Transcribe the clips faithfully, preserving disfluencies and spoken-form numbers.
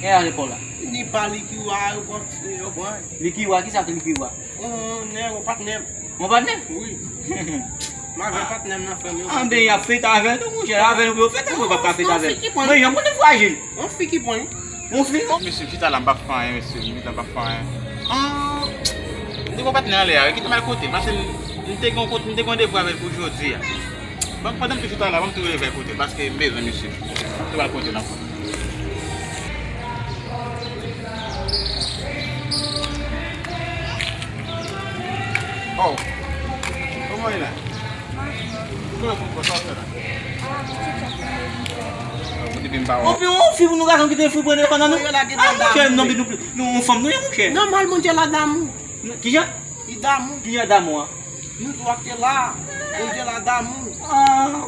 Kè a lekòl la. Li pa Likiwa, yo pran, yo pran. Likiwa, ki sa ki Likiwa? On nèg, on patnè. On patnè? Wi. M avè patnè m nan fè m yo. Anben, y ap fete avè nou, monchè. Avè nou pou yo fete, mwen p ap ka fete avè nou. Mwen, jan mwen te frajil. On fi ki pran li. On fi? Mesye, chita la, m p ap fè anyen, mesye. M chita, m p ap fè anyen. Ah, m te gon patnè anlè a, wi, kite m al kote l, paske m, m te gon kote, m te gon randevou avè l pou jodi a. Bon, pandan m te chita la, ban m tou revè kote l, paske m bezwen misye. M tou al kote l ankò. Oh, kòman w ye la? Ou konnen konpò sa w fè la? Ou depi m pa wè. Ou pi yon fi pou nou gason ki te fou pran telefòn nan nou. Ay, monchè, non, nou, nou, nou, yon fanm nou ye, monchè. Nòmal, Bondye la damou. Kijan? Li damou. Kijan damou an? Nou twa ki te la. Bondye la damou. Ah,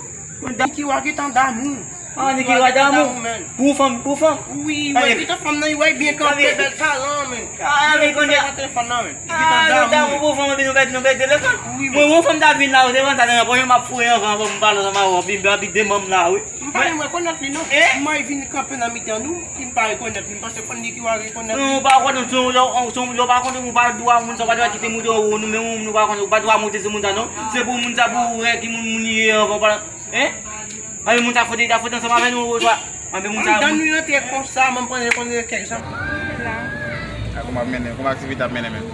Likiwa gentan damou. Ah, Likiwa damou. Pou fanm, pou fanm. Wi, wè, gentan fanm nan, wè, byen kanpe, bèl talan, men. Ah, men kounye a. Telefòn nan, men. Ah, nou damou pou fanm, epi nou pèdi, nou pèdi telefòn. Wi, mwen, yon fanm ta vin la, ou te vann sa nan pòch, m ap foure anvan, anvan, m pale ansanm avè w, epi, epi de manm la, wi. M pa menm rekonèt li, non. Eh? M wè vin kanpe nan mitan nou, epi m pa rekonèt li, m panse konn li ki w a rekonèt li. Non, ou pa konnen, se yon, se yon, se yon, ou pa konnen, ou pa dwa, moun sa, ou pa dwa kite moun yo, nou, men ou, nou pa konnen, ou pa dwa monte sou moun sa, non. Se pou moun sa, pou ou wè ki moun, moun li ye anvan, pa, eh? Anben, moun sa fote, ta fote ansanm avè nou, oswa, anben, moun sa. Andan nou rantre konsa, mwen pran, pran kèk jan. La. A, kòman ap mennen? Kòman aktivite ap mennen menm?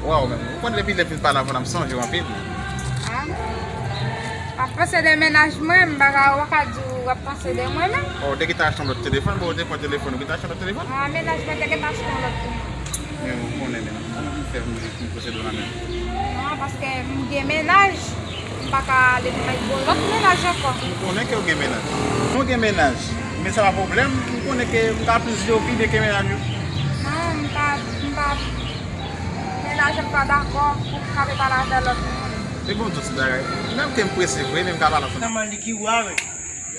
Waw, men, ou konn depi lè fin pale avè w, m sonje w anpil. Ah. M ap panse de mennaj mwen, m pa ka, w pa ka di w ap panse de mwen menm. Oh, ou te gentan achte yon lòt telefòn, bon, ou te pran telefòn, ou gentan achte yon lòt telefòn? Ah, mennaj mwen te gentan achte yon lòt pou mwen. Men ou konnen, men, kòman pou m fè pou m, pou m posede w la menm? Non, paske m gen mennaj. M pa ka ale nan yon lòt mennaj ankò. M konnen ke w gen mennaj. Ou gen mennaj, men sa pa pwoblèm. M konnen ke m ka plis vle w pi byen ke mennaj ou. Non, m pa, m pa, mennaj m pa dakò pou m kanpe pale avè lòt moun. Epi yon ti bagay, menm ke m prese vre, men m ka pale ansanm. Zanman Likiwa, men.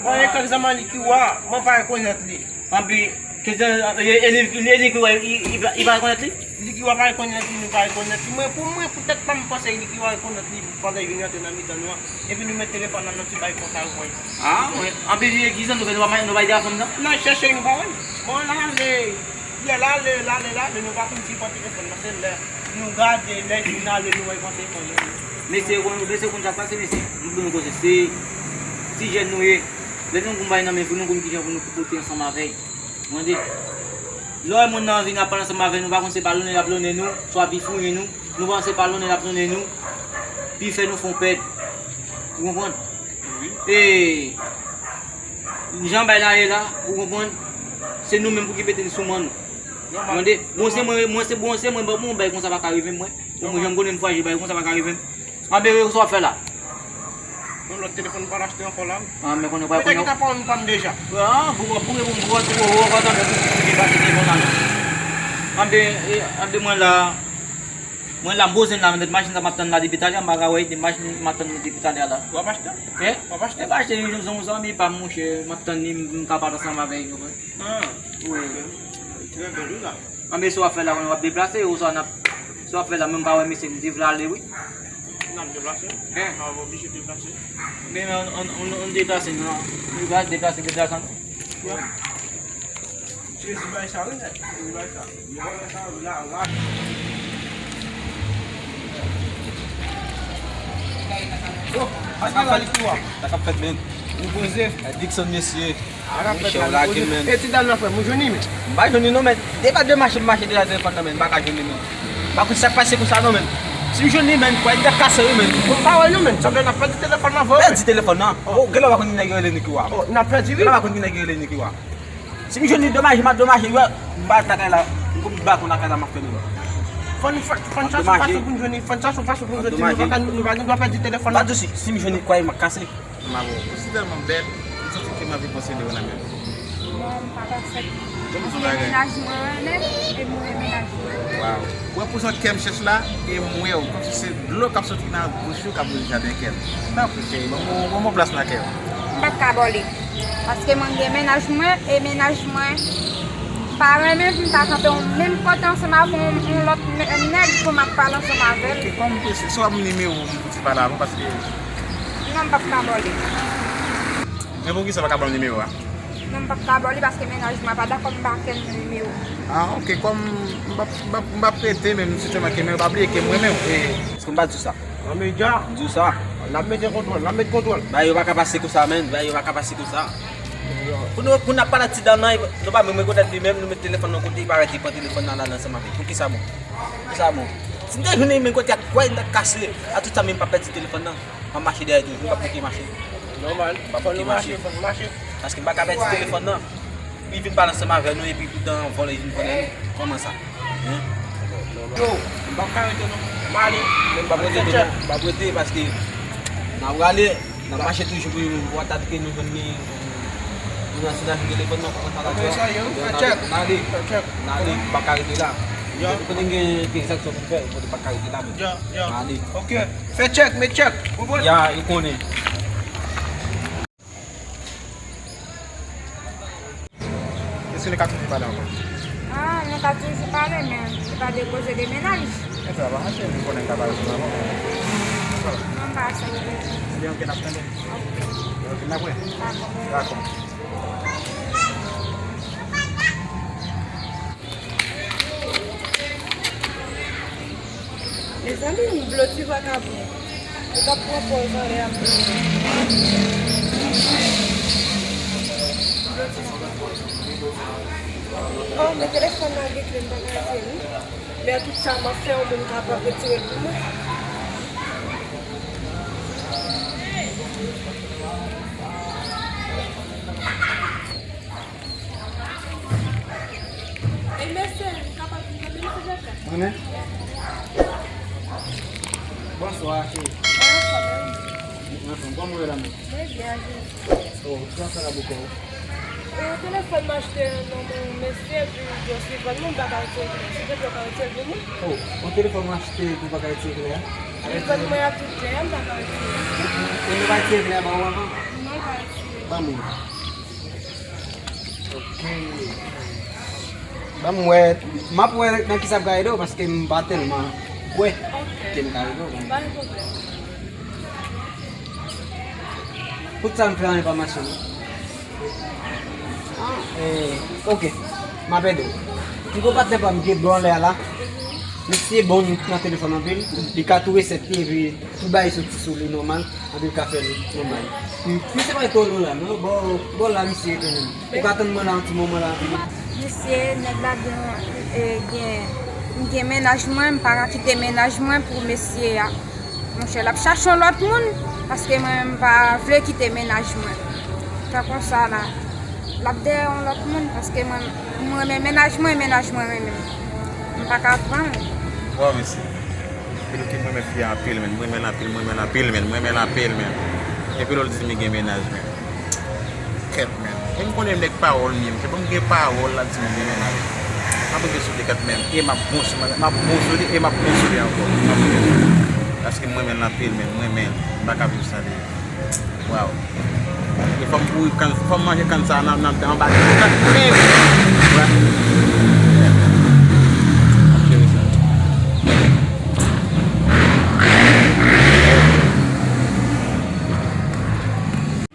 Mwen, e kèk zanman Likiwa, mwen pa rekonèt li. Anpi, kesyon, e, e li, e li ki wè, li, li, li pa rekonèt li? Likiwa pa rekonèt li, nou pa rekonèt li. Mwen, pou mwen, pou tèt pa m, m panse Likiwa rekonèt li pandan l vin rantre nan mitan nou an. Epi nou met telefòn nan yon ti bay konsa, ou konprann. Ah, wi. Anpi, e, kisa nou fè, nou pa, nou pa ede a fanm nan? N al chèche, nou pa wè l. Bon, l ale, lè l ale, l ale, l ale, nou pa konn si l pran telefòn nan, se lè nou gade, lè l fin ale, nou wè l pran telefòn nan. Mesye, konn, mesye, konn sa k pase, mesye. Nou, nou koze, se ti jèn nou ye. Lè nou konn bay nan men, fò nou konn kijan pou nou pote ansanm avè l. Tande? Lè w wè moun nan vin ap pale ansanm avè nou, nou pa konn se pa lonnen l ap lonnen nou, swa pi fouye nou. Nou panse pa lonnen l ap lonnen nou, pi fè nou fè yon pèd. Ou konprann? Wi. E jan bay la ye la, ou konprann? Se nou menm pou ki mete l sou men nou. Nòmal. Tande? Bon, se mwen, mwen, se bon, se mwen, bon, yon bay konsa pa ka rive mwen. Bon, mwen, jan m konnen m frajil, bay konsa pa ka rive m. Anben, sa w ap fè la? Yon lòt telefòn m pral achte ankò la. Ah, men konnen, konnen. Mwen te gentan pran yon pa m deja. Ah, pou, pou, pou, pou, pou, pou, pou, pou, pou, pou, pou, pou, anben, e, anben, mwen la, mwen la, m poze m la, men machin sa m ap tann la depi talè, m pa ka wè, de machin m ap tann depi talè la. W ap achte? Eh? W ap achte? M ap achte, li, se yon zanmi pa m, monchè, m ap tann li, m, m ka pale ansanm avè l, ou konprann? Ah, wi. Ok. Trè byen, wi la. Anben, sa w ap fè la, konnen w ap deplase, oswa n ap, sa w ap fè la, men m pa wè misye, m te vle ale, wi. N ap deplase. Eh. N ap oblije deplase. Men, men, ann, ann, ann, ann deplase, non. Nou pa deplase, deplase, non. Wi. Jezi bay sa, wi, nèg. Jezi bay sa. Yo, sa, la, la. Yo, sa k ap fèt, sa k ap fèt, men. Nou poze. Dickson, mesye. Mesye, w lage, men. E ti dam nan, frè m, ou jwenn li, men? M pa jwenn li, non, men. Depi de mache, m mache deja telefòn nan, men. M pa ka jwenn li, men. M pa konn sa k pase konsa, non, men. Si m jwenn li, men, kwè m t ap kase, wi, men. Bon, pa wè, non, men. Sanble n ap pèdi telefòn nan, vre. Pèdi telefòn nan? Oh. Oh, genlè w pa konn ki nèg yo rele Nicky wa. Oh, n ap pèdi, wi. Genlè w pa konn ki nèg yo rele Nicky wa. Si m jwenn li, domaje, m ap domaje, wi, m pa lakay la, m gon baton lakay la, m ap fè nou. Fò n, fò, fò n chache yon fason pou n jwenn li, fò n chache yon fason pou n jwenn li, nou pa ka, nou pa gen dwa pèdi telefòn nan. Pa di si, si m jwenn li, kwè m ap kase. Mavo, ou si tèlman bèl, m santi ke m anvi posede w nan men m. Non, m pa ta fèt. Paske mennaj mwen renmen, e m renmen mennaj mwen. Waw. Ou wè pou sa kè m chèch la, e m wè w, kòmsi se dlo k ap soti nan bouch ou k ap boule jaden kè m. Tanpri, cheri, ban m, ban m yon plas nan kè w. M p ap ka ba w li. Paske mwen gen mennaj mwen, e mennaj mwen pa renmen pou m ta kanpe yon menm kote ansanm avè yon, yon lòt nè-, nèg pou m ap pale ansanm avè l. Ok, kòm se, se w ap nimewo m pou ti pale avè w, paske. Non, m p ap ka ba w li. Men poukisa w pa ka ban m nimewo a? Non, m p ap ka ba w li paske mennaj mwen pa dakò m ba kenn nimewo. Ah, ok, kòm m p ap, m p ap, m p ap rete, men m sitèlman ke, men pa bliye ke m renmen w, e. Èske m pa di w sa? Nan medya. M di w sa. N ap mete kontwòl, n ap met kontwòl. Bagay yo pa ka pase konsa, men. Bagay yo pa ka pase konsa. Pou nou, pou n ap pale ak ti dam nan, nou pa menm rekonèt li menm, nou met telefòn nan kote, li parèt li pran telefòn nan al ansanm avè l. Poukisa, bon? Poukisa, bon? Si m te jwenn li menm kote ak kwè, m t ap kase. A tout sa, men m p ap pèdi telefòn nan. M ap mache dèyè toujou, m p ap manke mache. Nòmal. M p ap manke mache. Fò nou mache, fò nou mache. Paske m pa ka pèdi telefòn nan. Li vin pale ansanm avè nou epi poutan vòlè vin vòlè nou. Kòman sa? Hein? Yo, m p ap ka rete non. M ale. Men m p ap rete tou non. M p ap rete paske n ap rale, n ap mache toujou pou, pou atake nou jwenn li. Pou nan sou telefòn nan, kòman sa la? Fè chèk, yo, fè chèk. N ale. Fè chèk. N ale, m pa ka rete la. Yo. Kote m gen tranzaksyon pou m fè, kote m pa ka rete la menm. Yo, yo. N ale. Ok. Fè chèk, met chèk. Ou bon? Ya, ou konnen. Èske nou ka toujou pale ankò? Ah, nou ka toujou pale, men se pa de koze de mennaj. Men sa va mache, nou konnen n ka pale sou la, bon. Non, m pa aksepte. Ebyen, ok, n ap tande. Ok. Ok, n ap wè. Dakò. Dakò. Mezanmi, m dlo ti vakabon. Ou t ap pran pòz anlè a m. Oh, men telefòn nan gen kle, m pa ka retire li. Lè tout sa m ap fè, yon moun kapab retire l pou mwen. E mesye, m kapab vin tande mesye Jacques? Mwen menm? Bonswa, cheri. Mwen anfòm, mwen anfòm. Kòman w ye la menm? Mwen byen, Jezi. Oh, ou t ap fè la bouko? E yon telefòn m achte nan men yon mesye, epi yo si vann mwen, m pa ka retire l. Si te dwe ka retire l pou mwen. Oh, yon telefòn w achte, epi w pa ka retire l la? Li vann mwen a tout lè, m pa ka retire l. Ou, ou, ou pa retire l la ba ou avan? Non, m pa retire l. Ban mwen. Ok. Ban m wè, m ap wè nan kisa m ka ede w, paske m pa tèlman kwè ke m ka ede w. Pa gen pwoblèm. Tout sa m fè an, e pa mache non. Ah, eh, ok. M ap ede w. M gon patnè pa m ki bò anlè a la. Misye bon nan telefòn anpil. Li ka tou resèt li, epi tout bagay soti sou li nòmal. Anpil ka fè l nòmal. M, misye pa ret twò lwen la non, bò, bò la misye rete menm. Ou ka tann mwen la yon ti moman la. Mesye, nèg la gen, eh, gen, m gen mennaj mwen, m pa ka kite mennaj mwen pou mesye a. Monchè, l ap chache yon lòt moun, paske mwen, m pa vle kite mennaj mwen. Tan konsa la, l ap dèyè yon lòt moun, paske mwen, m renmen mennaj mwen, mennaj mwen renmen m. M pa ka pran l. Waw, mesye. Epi nou ki m renmen fi a anpil, men. M renmen l anpil, m renmen l anpil, men. M renmen l anpil, men. Epi lè w di m li gen mennaj, men. Kèt, men. E m konnen nèg pawòl m ye, men. Kèt, ban m gen pawòl, l ap di m li gen mennaj. M ap rete sou li kèt, men. E m ap bon sou, m ap bon sou li, e m ap bon sou li ankò. M ap bon sou li. Paske m renmen l anpil, men. M renmen l. M pa ka viv san li. Waw. E fò m bouri kann, fò m manje kann sa nan, nan, anba kat men. Wè.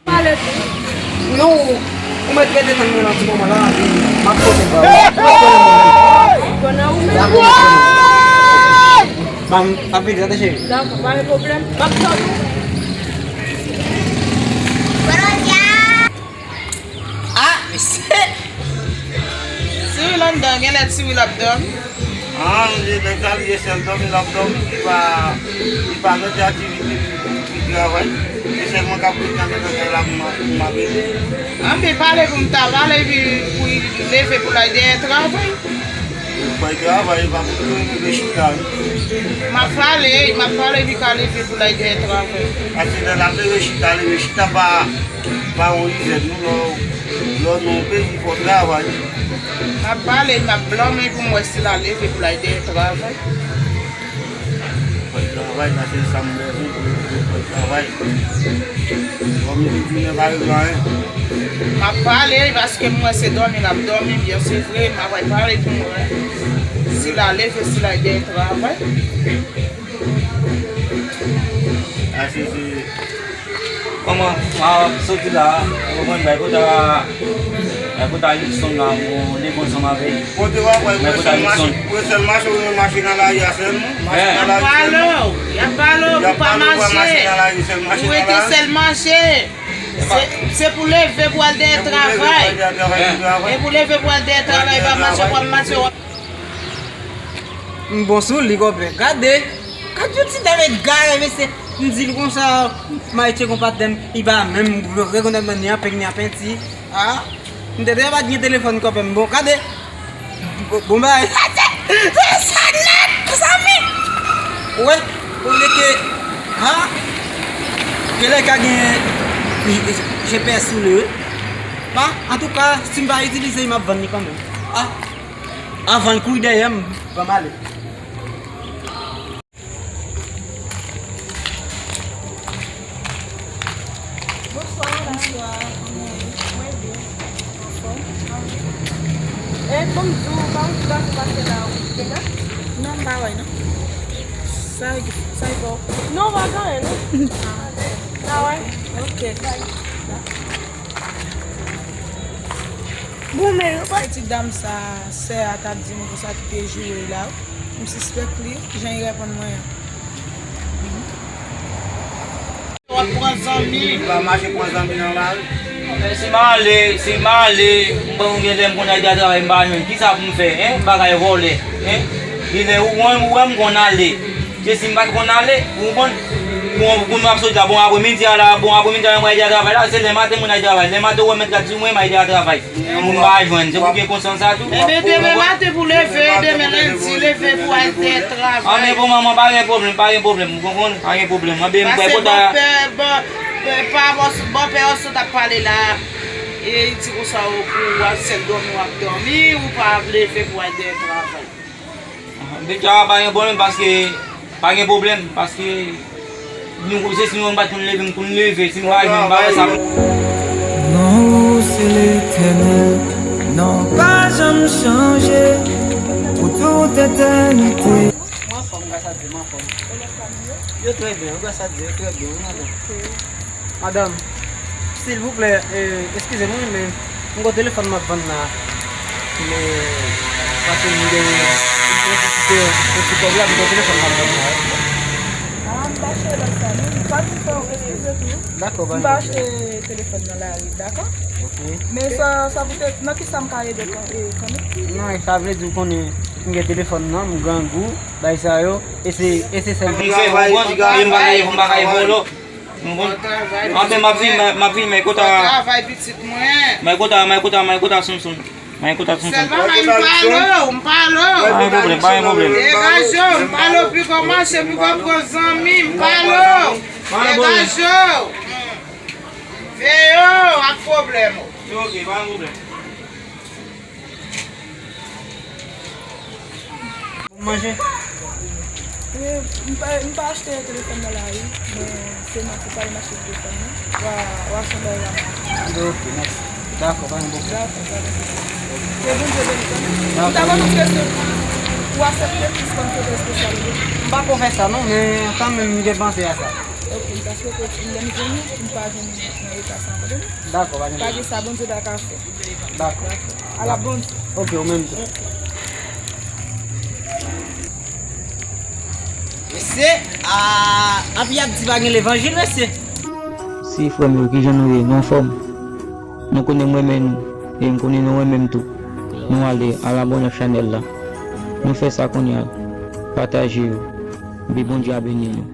Pale tou. Non. Ou mèt rete tann mwen nan ti moman la, epi m ap poze ba ou. Ou mèt konnen mwen menm. Dakò, m ap vini, tande cheri. Dakò, pa gen pwoblèm. M ap tann ou. Ah, mesye! Tiwi anndan, genlè Tiwi l ap dòmi. Ah, li, nèg sa, li se sèl dòmi l ap dòmi, li pa, li pa nan de aktivite pou, pou travay. Se sèlman k ap ret nan kay la pou m, pou m ap ede. Anben, pale pou m ta pale, epi pou l leve pou l al dèyè travay. Pou l al travay, pa pou l rete chita, wi. M ap pale, m ap pale, epi ka leve pou l al dèyè travay. Paske lè l ap leve chita, leve chita pa, pa yon rizèt, non, lè, lè w nan yon peyi, fò w travay. M ap pale, m ap blanmen pou m wè si l a leve pou l al dèyè travay. Fò l travay, la se sa m bezwen pou l, pou l travay. Kòm li di, men pa regle anyen. M ap pale, paske m wè se dòmi l ap dòmi, byen se vre, m ap pale pou m wè si l a leve, si l al dèyè travay. A, se, se, Kòman? A, soti la, ou konprann, bay kota, bay kota Luckson la, mwen leve ansanm avè l. Kote w ap pral? Bay kota Luckson. Ou wè sèl mache, ou wè machin nan lari a sèlman? Machin nan lari sèlman? Y ap pale w, y ap pale w pou pa mache. Pou rete sèl mache. Se, se pou leve pou al dèyè travay. E pou leve pou al dèyè travay, pa mache, pou ap mache. M bon sou li, konpè. Gade! Gade yon ti dam egare, mesye. M di l konsa, m al tcheke yon patnè m, li pa menm rekonèt mwen ni an peng ni an penti. Ah, m te deja pa t gen telefòn, konpè m. Bon, gade! Bon, bon bagay. Se sa nèt, mezanmi! Ou wè? Olye ke, ha? Genlè ka gen G P S sou li, wi. Ha? Antouka, si m pa itilize l, m ap vann li kanmenm. Ah! Anvan l kouri dèyè m, ban m ale. Bonswa, madam. Bonswa, kòman w ye? Mwen byen. Anfòm? E, ban m di w, pa yon ti gason pase la, ou te la? Non, m pa wè, non. Sa, sa e fò? Non, pa gen anyen, non. Ah, pa wè? Ok, bye. Bon, men yo pa. Ti dam sa, sè a t ap di m konsa ki te joure la, wi. M sispèk li, jan li reponn mwen an. W ap pran zanmi. Li pa mache pran zanmi nan lari. Men si m ale, si m ale, m gen lè m konn al travay, m pa jwenn. Kisa pou m fè, en? M pa kay vòlè, en? Li lè ou wè, ou wè m konn ale. Se si m pa t konn ale, ou konprann? Bon, pou m ap sot la, bon apremidi a la, bon apremidi a la, mwen al travay la, se lè maten mwen al travay. Lè maten ou wè mèt la di mwen, m al travay. Pou m pa jwenn, se pou gen konsyans sa tou. Ebyen, demen maten pou leve, demen lendi, leve pou al dèyè travay. Anben, bon, manman, pa gen pwoblèm, pa gen pwoblèm, ou konprann? Pa gen pwoblèm. Anben, m kwè kota. Paske bòpè, bò-, pa bò-, bòpè Oso t ap pale la, e li di konsa, ou, pou w ap sèl dòmi, w ap dòmi, ou pa ap leve pou al dèyè travay. Beta pa gen pwoblèm paske, pa gen pwoblèm paske nou, se si nou pa t konn leve, m konn leve, si m pa jwenn, m pa wè sa. Non, ou se Letènèl, non, pa janm chanje, pou tout etènite. Mwen anfòm, gras a Dye, mwen anfòm. Yo trè byen, gras a Dye, yo trè byen, wi, madanm. Madanm, silvouplè, eh, eskize mwen, men m gon telefòn m ap vann la. Men, paske m gen yon ti, yon ti kòb la, m gon telefòn m ap vann la. Ah, m pa achte lòt sa, non. M pa vin fè w eskize tou. Dakò, pa gen pwoblèm. M pa achte telefòn nan lari, dakò? Ok. Men sa, sa poutèt, nan ki sa m ka ede w kan-, eh, kanmenm? Non, sa vle di w konnen m gen telefòn nan, m grangou, bay sa yo, e se, e se sèl. M fè, ou konn, m pa ka, m pa ka vòlò. Anben, m ap vin, m ap vin, men kota. Travay pitit mwen. Men kota, men kota, men kota Sonson. Men kota Sonson. Sèlman, men m pale w, m pale w. Pa gen pwoblèm, pa gen pwoblèm. Degaje w, m pale w, pi kòmanse, pi kò pran zanmi, m pale w. Degaje w. Veye w ak pwoblèm ou. Ok, pa gen pwoblèm. Pou manje? Wi, m pa, m pa achte telefòn nan lari, men se nan ti pale m achte telefòn nan. Wa, wa son bagay la. Ok, mèsi. Dakò, pa gen pwoblèm. Dakò, pa gen pwoblèm. Ke Bondye beni w, tande. Dakò. M ta konn yon kesyon pou ou, ou aksepte plis kòm foto espesyal ou? M pa ko fè sa non, men kanmenm m gen panse a sa. Ok, m ta Sou kote lè m jwenn nou, m pa jwenn nou nan eta sa ankò, tande? Dakò, pa gen Pa gen sa, Bondye pa ka fè. Dakò. Ala Bondye. Ok, ou menm tou. Mesye, a, anpi ap di pa gen levanjil, mesye. Si frè m yo, kijan nou ye? Nou anfòm? Nou konnen m renmen nou, e m konnen nou renmen m tou. Nou ale, al abòne ak chanèl la. Nou fè sa kounye a. Pataje yo. Epi Bondye a beni nou.